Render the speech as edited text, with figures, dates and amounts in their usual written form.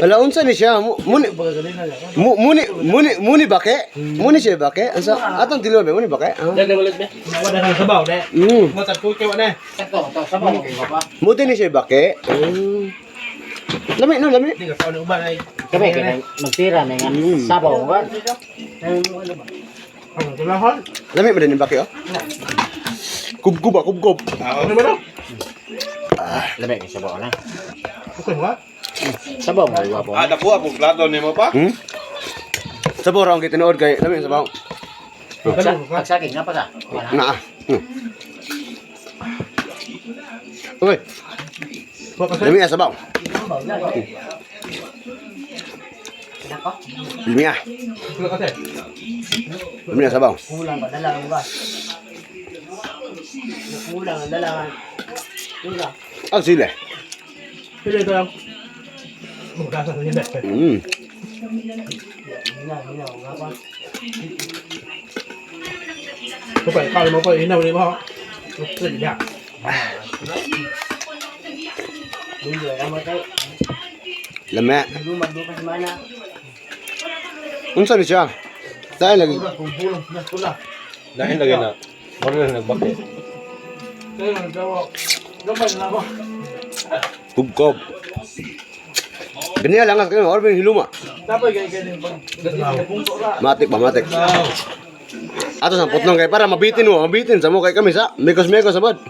Hala, unsa ni siya? Muni muni muni muni bake? Muni siya bake? Ansa atong dilo ba muni bake? Ah. Dagdag ulit be. Wala na sabaw de. Matad ko kay wala. Sakto, to sabaw kay pa. Muti ni siya bake? Lami no, lami. Di ka kaon uban ay. Kami kay magtira na nga sabaw ba. Ang tulahon. Lami ba din yung bake oh? Kubkub ah, kubkub. Ano ba no? Lami kay sabaw na. Okay ba? Sabaw mo gwapo. Ah, nakuha kung plato nimo pa. Sabaw ra ang gitinuod kay lami ang sabaw. Pagsaging na pa sa. Na. Ah. Okay, lami ang sabaw. Lami ah. Lami ang sabaw. Kulang pa, dala ba? Kulang ang dala. Kulang. Ang sili. Pili ito lang. Magkasa sa nila. Hina, hina, nga pa. Ko pa, kaon mo ko inaw ni mo. Gusto niya. Dulo, ang matay. Lami. Lumag doon ka sa mana. Unsa ni siya? Dahil lagi. Pulong na pula. Dahil lagi na. Moro na nagbake. Kaya nagawa. Gamay na ako. Kubkob. Ganyan lang ang kayo, or hiluma. Tapos kay kay pag pungko ra. Matik ba, matik. Ato sa putlong kay para mabitin mo, mabitin sa mo kay kami sa mekos mekos sabad.